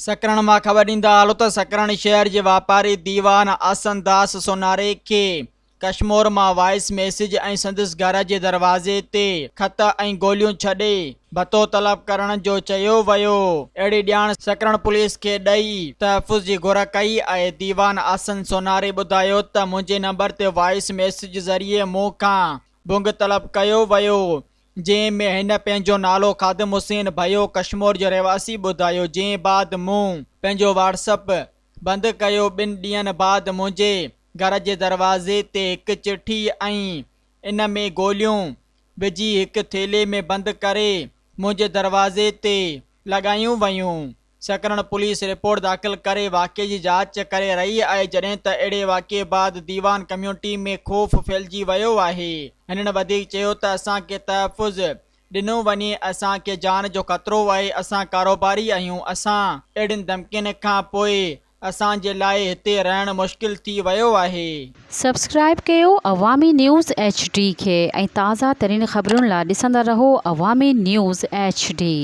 سڪرنڊ مان خبر ڏيندا هلو ته سڪرنڊ شهر جي واپاري ديوان آسن داس سوناري کي ڪشمور مان وائس ميسيج ۽ سندس گهر جي دروازي تي خط ۽ گوليون ڇڏي ڀتو طلب ڪرڻ جو چيو ويو. اهڙي ڄاڻ سڪرنڊ پوليس کي ڏئي تحفظ جي گهر ڪئي آهي. ديوان آسن سوناري ٻڌايو ته منهنجي نمبر تي وائس ميسيج ذريعي مون کان ڀنگ طلب ڪيو ويو، جنهن ۾ هن پنهنجو نالو خادم حسين ڀيو ڪشمور جو رهواسي ٻڌايو، جنهن بعد مون پنهنجو واٽس اپ بند ڪيو، ٻن ڏينهن بعد منهنجي گهر جي دروازي تي هڪ چٺي ۽ ان ۾ گوليون وجهي هڪ ٿيلهي ۾ بند ڪري منهنجي دروازي تي لڳايون ويون. سڪرنڊ پوليس رپورٽ داخل ڪري واقعي جي جاچ ڪري رهي آهي جڏهن ته اهڙي واقعي بعد ديوان ڪميونٽي ۾ خوف ڦهلجي ويو آهي. هنن وڌيڪ چيو ته اسان کي تحفظ ڏنو وڃي اسان کي جان جو خطرو آهي اسان ڪاروباري آهيون اسان اهڙين ڌمڪين کان پوء اسان جي لاء هتي رهڻ مشڪل ٿي ويو آهي. سبسڪرائيب ڪيو عوامي نيوز ايڇ ڊي کي ۽ تازه ترين خبرن لا ڏسندا رهو عوامي نيوز ايڇ ڊي.